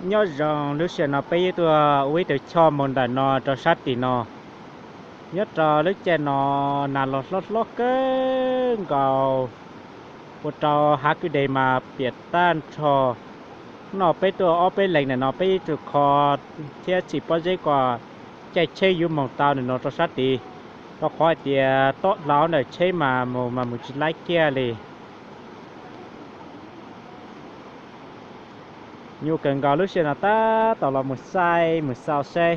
Nyob zoo, lub sij hawm no peb yuav tuaj ua ib tug choj mus ntawm no rau sab tim no. Nyob rau lub caij no nas los hlob hlob kawg nkaus, ua rau hav kwj deg mas piam tag nrho. Hnub no peb tuaj ob peb leeg ntawm no peb yuav tsum kho thiab tsim pob zeb kom caij tsheb yuav mus tau ntawm no rau sab tid, rau qhov hais tias tob hlau ntawm tsheb mas mus mas mus tsis laib kiag li. Nyuaj kawg nkaus, lub sij hawm no tab tom los mus saib mus xauj seb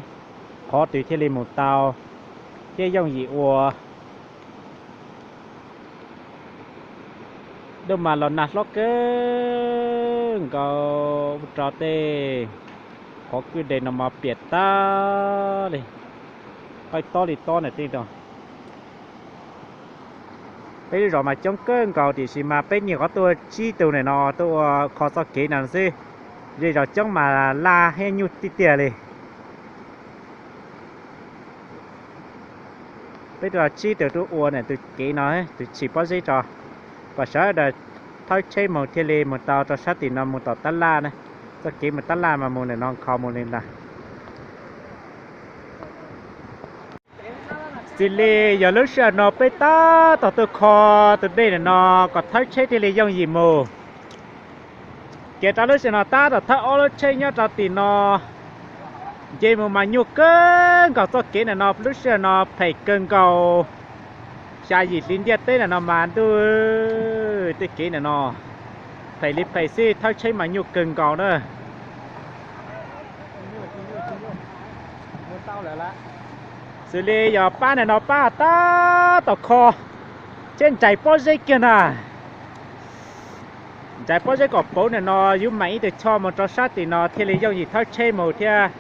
qhov twg thiaj li mus tau thiab yooj yim ua. Ntuj mas los nag hlob kawg nkaus ua rau tej qhov kwj deg no mas piam tag li, qaij tob li tob na tej no. Peb lub zos mas coob kawg nkaus tiam sis mas peb nyuam qhuav tuaj tsib tug ntawm no tuaj ua kho txoj kev no xwb. Zej zos coob mas laj thiab nyuaj tiag tiag li. Peb tuaj tsib tug tuaj ua ntawm tus kev no, tus tsim pob zeb tso, kom sawv daws thawb tsheb mus thiaj li mus tau rau sab tim no mus tom tab laj na. Txoj kev mus tab laj mas mus ntawm no nkhaus mus li ntag. Xws li yog lub sij hawm no peb tab tom tuaj kho tus dej ntawm no kom thawb tsheb thiaj li yooj yim mus. Ces rau lub sij hawm no tab tom thawb ob lub tsheb nyob rau tim no. Nce mus mas nyuaj kawg nkaus txoj kev ntawm no, lub sij hawm no phem kawg nkaus. Xya yim hli ntiaj teb ntawm no mas ntuj, tej kev ntawm no phem li phem xwb, thawb tsheb mas nyuaj kawg nkaus na. Xws li yog pab ntawm no pab tab tom kho thiab ntsais pob zeb kiag na. Ntsais pob zeb kom pauv ntawm no, yuav meem ib tug choj mus rau sab tim no thiaj li yooj yim thawb tsheb mus thiab.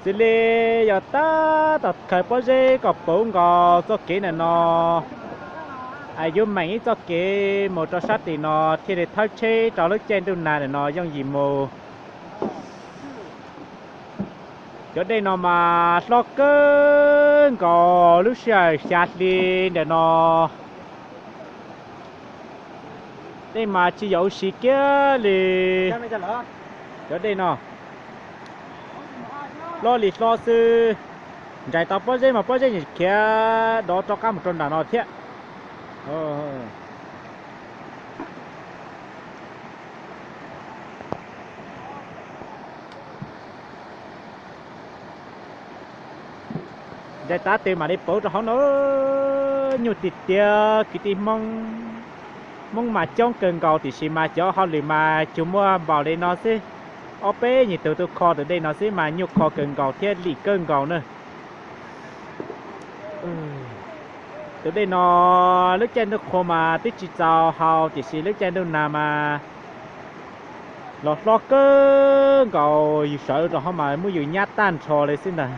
Xws li yog tab tom khaws pob zeb kom pauv nkaus txoj kev ntawm no, yuav meem ib txoj kev mus rau sab tim no thiaj li thawb tsheb rau lub caij ntuj nag ntawm no yooj yim mus. Cov dej no mas hlob kawg nkaus, lub sij hawm xya hli ntawm no dej mas tsis yog ua si kiag li. Cov dej no hlob li hlob xwb, ntsais tau pob zeb mas pob zeb khiav dov rov qab mus rau nram no thiab. Ntsais tav twg mam li pauv rau hauv no. Nyuaj tiag tiag kwv tij Hmoob. Hmoob mas coob kawg nkaus tiam sis mas cov hauj lwm mas tsuas muaj npaum li no xwb. Ob peb nyuag tug tuaj kho tus dej no xwb mas nyuaj kho kawg nkaus thiab lim kawg nkaus na. Tus dej no lub caij ntuj qhua mas twb tsis txaus haus tiam sis lub caij ntuj nag mas los hlob kawg nkaus, yus sawv rau hauv mas muab yus nyab tag nrho li xwb ntag.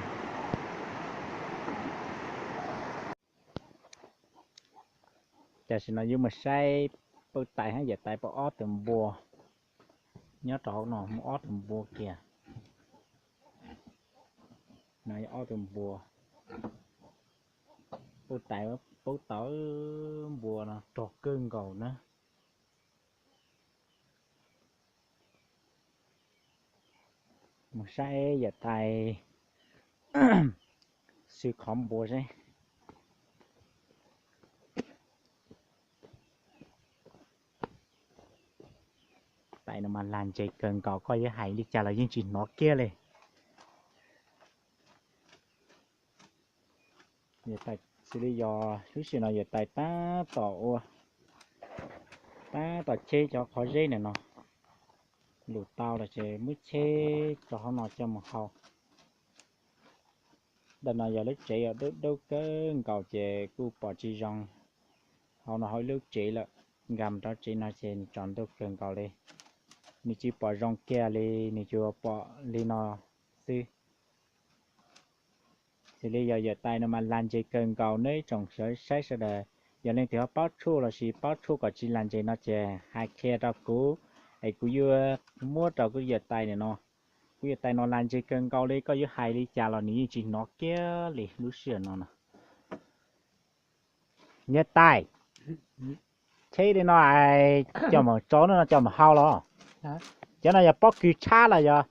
Tam sim no yuav mus saib Pub Tais hab Yawm Tais puab ob tug npua nyob rau hauv no, muaj ob tug npua kiag. No ob tug npua, Pub Tais pub tau npua no rog kawg nkaus na. Mus saib Yawm Tais xwb qhov npua seb. Tais no mas lag ntseg kawg nkaus, koj yuav hais li cas los yeej tsis hnov kiag li. Xws li yog lub sij hawm no Yawm Tais tab tom ua, tab tom cheb cov qhov zeb ntawm no, lus tau los ces muab cheb rau hauv no coj mus hau. Ntawm no yog lub tsev uas dub dub kawg nkaus ces kuj pom tsis zoo. Hauv no hauv ib lub tsev lawm, nkag mus rau tsev no ces nws tsaus ntuj kawg nkaus li, nws tsis pom zoo kiag li, nws tsuas pom li no xwb. Xws li yog Yawm Tais no mas lag ntseg kawg nkaus, neb ib tsoom saib sawv daws, yog leej twg ho paub tshuaj lossis paub tshuaj kom tsis lag ntseg no ces hais qhia rau kuv, es kuv yuav muab rau kuv Yawm Tais ntawm no. Kuv yawg tais no las ntseg kawg nkaus li, koj yuav hais li cas los nws yeej tsis hnov kiag li lub sij hawm no no. Niam tais, tsheb li no es coj mus tso no coj mus hau los? Cov no yog pob kws tshab los yog?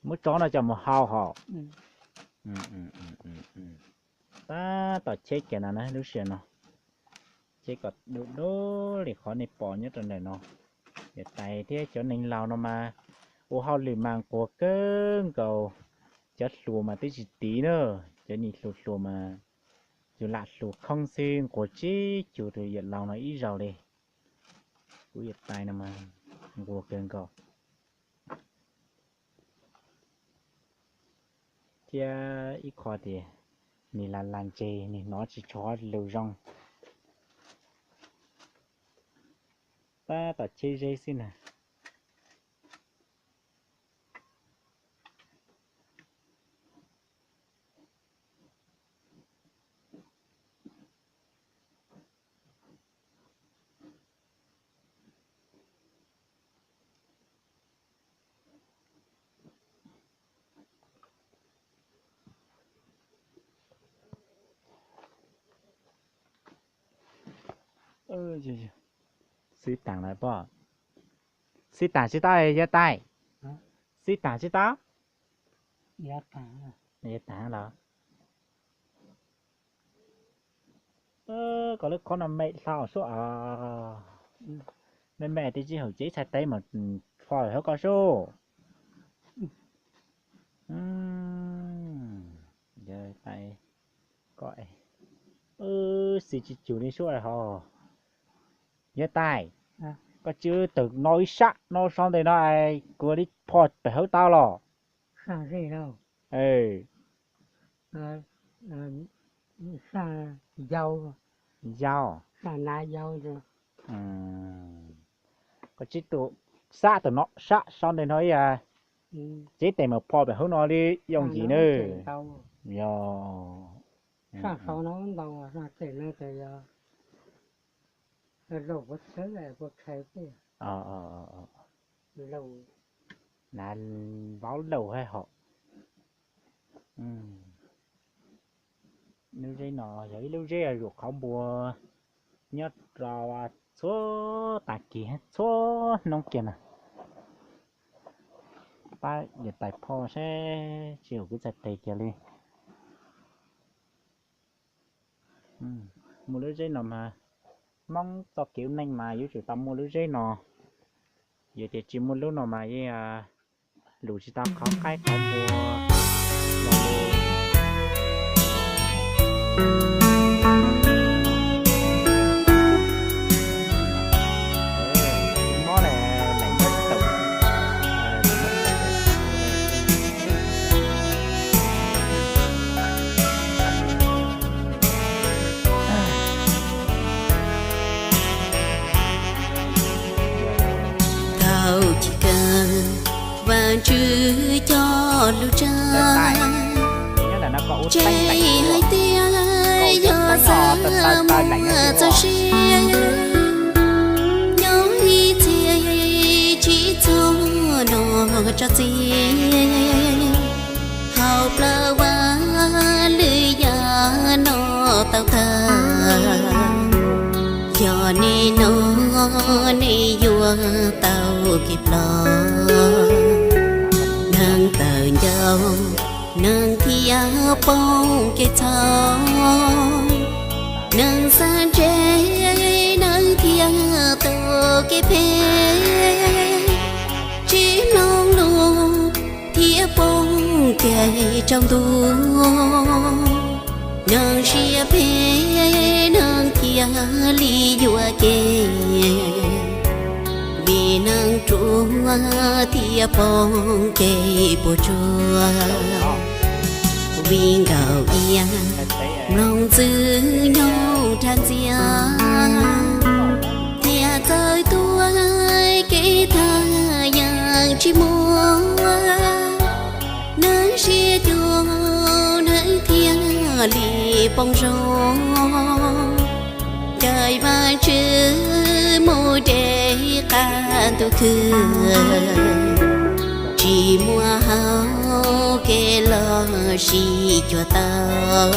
Muab tso no coj mus hau hos. Tab tom cheb kiag no na lub sij hawm no. Cheb kom du du li qhov nej pom nyob rau ntawm no. Niam tais thiab cov neeg laus no mas ua hauj lwm mas nquag kawg nkaus. Cov hluas mas twb tsis tiv na, cov niag hluas hluas mas yus lam hluas khoob xwb nquag tsib cug rau yawm laus no ib zaug li. Kuv yawm tais no mas nquag kawg nkaus. Thiab ib qho tias nws las las ntseg, nws hnov tsis tshua lus zoo. Tab tom cheb zeb xwb na. Xib taam lawm pob. Xib taam tsis tau yawg tais. Xib taam tsis tau. Yawg tais los. Kom lub khob no me hlo sub os. Me me tias tsis haum ces ib txhais tes mas fo hauv koj sub. Yawg tais, koj xis tsis cum li sub hos. Yawg tais, koj tsis tawm no ib sab no so ntes no es kuv li phom pem hauv tau los. Yau, koj tsis tus sab tus no sab so ntes no ib yam, ces tes mas phom pem hauv no li yoo yim nawb. Yog na, vaub laug hab hom. Lub zeb no yog ib lub zeb zuam qhov npua nyob rau txhua tag kis txhua hnub kiag na. Pab yawg tais phoj seb tsis haum kuv txhais tes kiag li. Muaj lub zeb no mas Hmoob txoj kev ua neej mas yuav tsum tau muaj lub zeb no. Yog tias tsis muaj lub no mas yeej lus tsis tau qhov qaib qhov npua los li. Mob le, leem mob tau. Thaum chiv kawg Vaajtswv coj lug tsaam, ntshe hais tias yog xaav txog siab, nyob ib txhia tsis txog nov tso txiv. Hauv plawv vaj lwm yam noj tau tag, yog nej noj nej yuav tau kev ploj. Neeg tawm ncauj, neeg thiaj poob kev txhaum, neeg xav ntse, neeg thiaj tau kev phem. Tsis mloog lus thiaj poob kev tsaus ntuj, neeg siab phem, neeg thiaj li yuam kev, vim neeg ruam thiaj poob kev puas tsuaj. Vim nkaum iab mloog ntxwg nyoog rag ntxiag, thiaj txawj tuag kev tag yeej tsis muaj. Neeg siab cuag neeg thiaj li poob zoo, caij Vaajtswv mus Ces qab ntuj khwb, tsis muaj hau kev los sim cuag tau.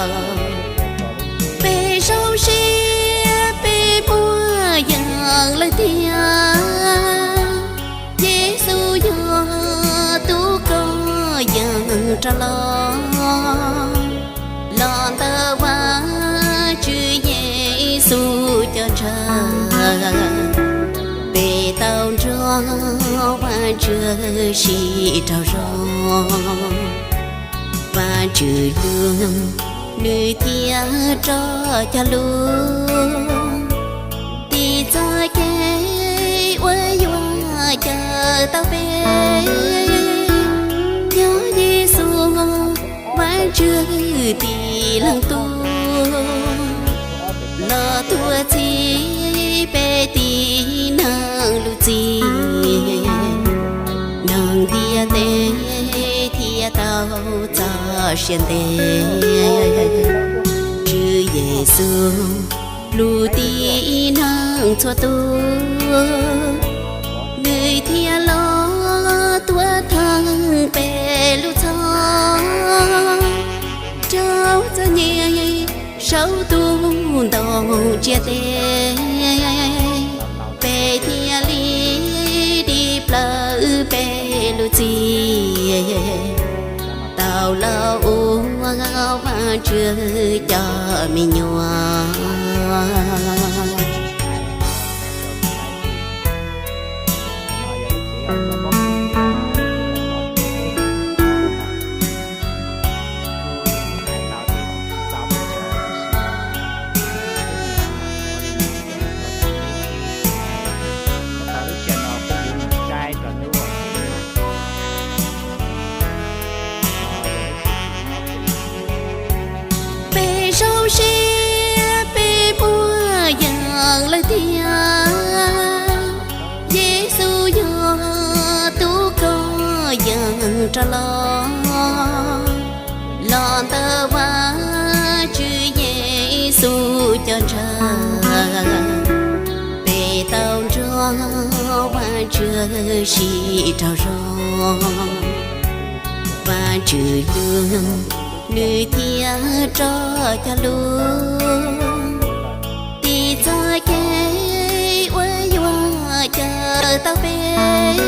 Peb zoo siab peb muaj yeej lawm tiag, Yexus yog tub koj yeej rov los. Los ntawm Vajtswv Yexus cov ntshav, peb tau nrog Vajtswv sib raug zoo. Vajtswv hlub, nws thiaj rov cog lus, tiv txoj kev uas yuav cawm tau peb. Yog Yexus, Vajtswv tib leeg tub, los tuav txhij peb tib neeg lub txim, neeg ntiaj teb thiaj tau txoj sia ntev. Tswv Yexus, lub tib neeg txhua tus, nws thiaj los tuav theej peb lub txhoj, rau txom nyem saum ntuj ntoo ntiaj teb. Peb thiaj li dim plawv peb lub txim, tau los ua Vajtswv cov me nyuam. Peb zoo siab peb muaj yeej lawm tiag, Yexus yog tub koj yeej rov los. Los ntawm Vajtswv Yexus cov ntshav, peb tau nrog Vajtswv sib raug zoo. Vajtswv hlub, nws thiaj rov cog lus, tiv txoj kev uas yuav cawm tau peb.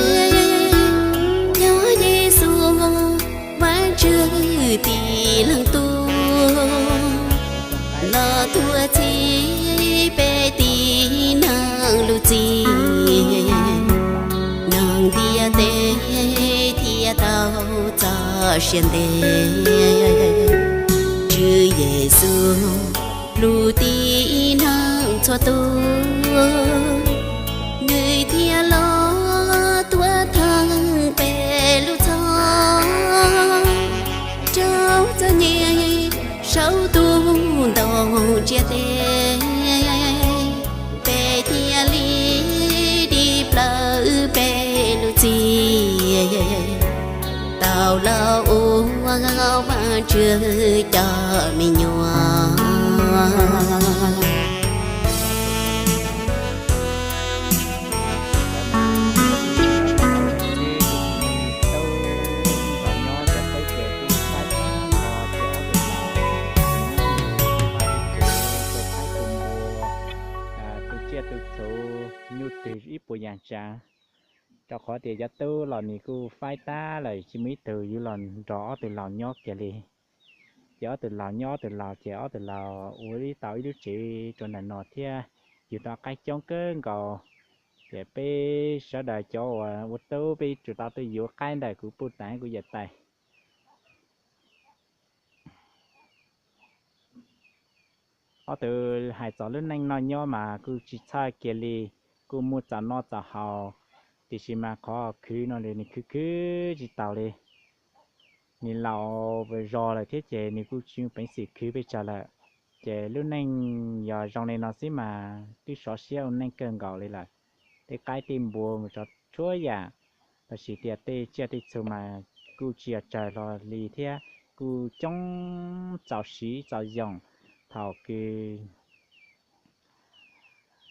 Yog Yexus, Vajtswv tib leeg tub, los tuav txhij peb tib neeg lub txim, neeg ntiaj teb thiaj tau txoj sia ntev. Tswv Yexus, lub tib neeg txhua tus, nws thiaj los tuav theej peb lub txhoj, rau txom nyem saum ntuj ntoo ntiaj teb. Peb thiaj li dim plawv peb lub txim, tau los ua Vajtswv cov me nyuam. Tus tsiaj tus txhu, nyuj twg ib puas yam tsav. Rau qhov tias cov tub los nws kuj faib tag lawm, tsis muaj ib tug, yuav los nrog ob tug laus nyob kiag li. Ces ob tug laus nyob ob tug laus, ces ob tug laus ua ib tau ib lub tsev rau ntawm no thiab, yug tau qaib coob kawg nkaus. Ces peb sawv daws cov uas ua tub peb yuav tsum tau tuaj yuav qaib ntawm kuv puj tas kuv yawm tais. Ob tug hais txog lub neej noj nyob mas kuj tsis txhawj kiag li, kuj muaj txaus noj txaus haus, tiam sis mas qhov khwv no nws khwv khwv tsis taus li. Nws laus zog lawm thiab ces nws kuj tsis muaj peev xwm khwv pes tsawg lawm. Ces lub neej yog zoo li no xwb mas twb sov siab ua neej kawg nkaus li lawm. Tej qaib tej npua mus tso tshuab yam, tab sis tias tej tsiaj tej txhu mas kuj tsis yog tsawg hlo li thiab, kuj coob txaus siv txaus yoos. Thaum kws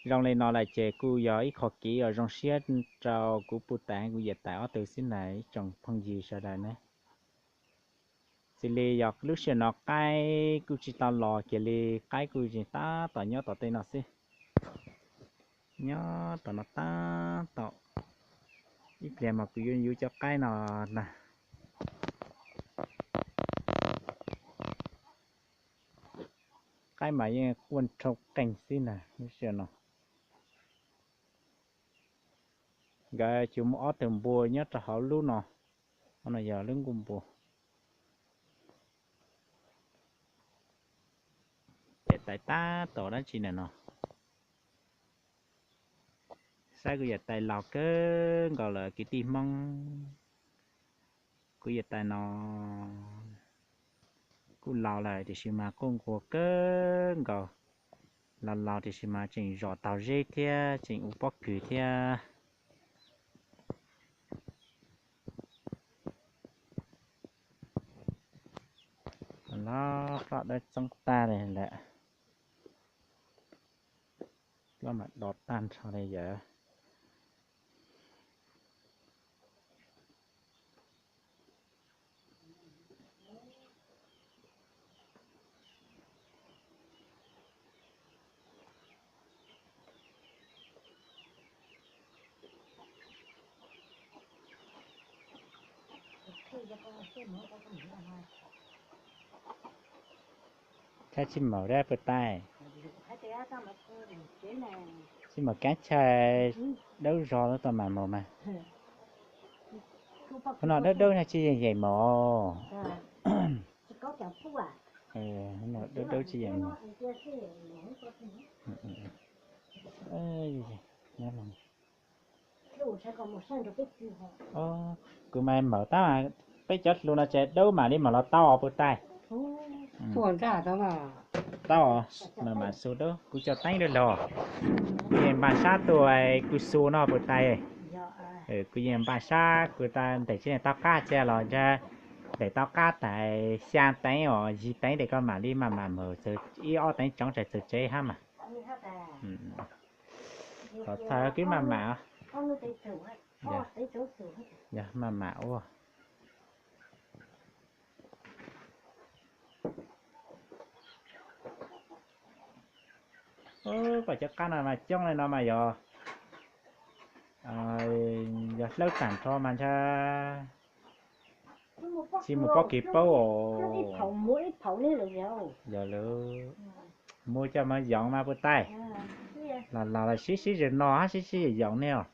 Zoo li no lawm ces kuj yog ib qho kev uas zoo siab rau kuv puj tais, kuv yawm tais ob tug xwb ntag ib tsoom phooj ywg sawv daws ne. Xws li yog lub sij hawm no qaib kuj tsis tau los kiag li, qaib kuj tseem tab tom nyob tom tej no xwb. Nyob tom no tab tom, ib pliag mas kuv yuav yuav cov qaib no na. Qaib mas yeej quaj nrhoo qees xwb na lub sij hawm no. Nkawd tsuas muaj ob tug npua nyob rau hauv lub no, no yog lub nkuj npua. Yawm tais tab tom dab tsi na no. Saib kuv yawm tais laus kawg nkaus lawm kwv tij Hmoob. Kuv yawm tais no kuj laus lawm tiam sis mas quaj nquag kawg nkaus. Laus laus tiam sis mas tseem zom taug zeb thiab tseem ua pob kws thiab. Los ploj dawb txoob tag li lawm. Ploj mam do tag nrho li yawm. Tshaj tsis maum dab puj tais. Tsis maum kaab tshaj dawb zog lub tau mam maum mas. Hnub no dawb dawb no tsis yeem yeem maum. Dawb dawb tsis yeem maum. Kuv mas maum tab mas peb cov hlu no tseem dawb mam li mam los tau os puj tais. Tau os, mam mam xu dawb, kuv cov teeb dawb los. Kuv yeej npaj sab tuaj kuv xu no puj tais. Kuv yeej npaj sab kuv tab ntes tsis ntes tau qab txia los ntshe ntes tau qab tas xya teev os yim teev tes koj mam li mam mam mus txug ib ob teev tsoov txug tsev hab mas. Thov txhawb kib mam mam. Yog mam mam ua. Pom cov qab no mas coob li no mas yog, yog hlawb tag nrho mas ntshe tsis mus pob kws paub os. Yog lawm, muab coj mus yoov mas puj tais. Los los los sib sib zog no hab sib sib zog yoov ne os.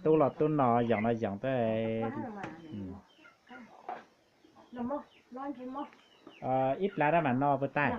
Tub los tub no yoov los yoov tau. Ib plab dab mam no puj tais.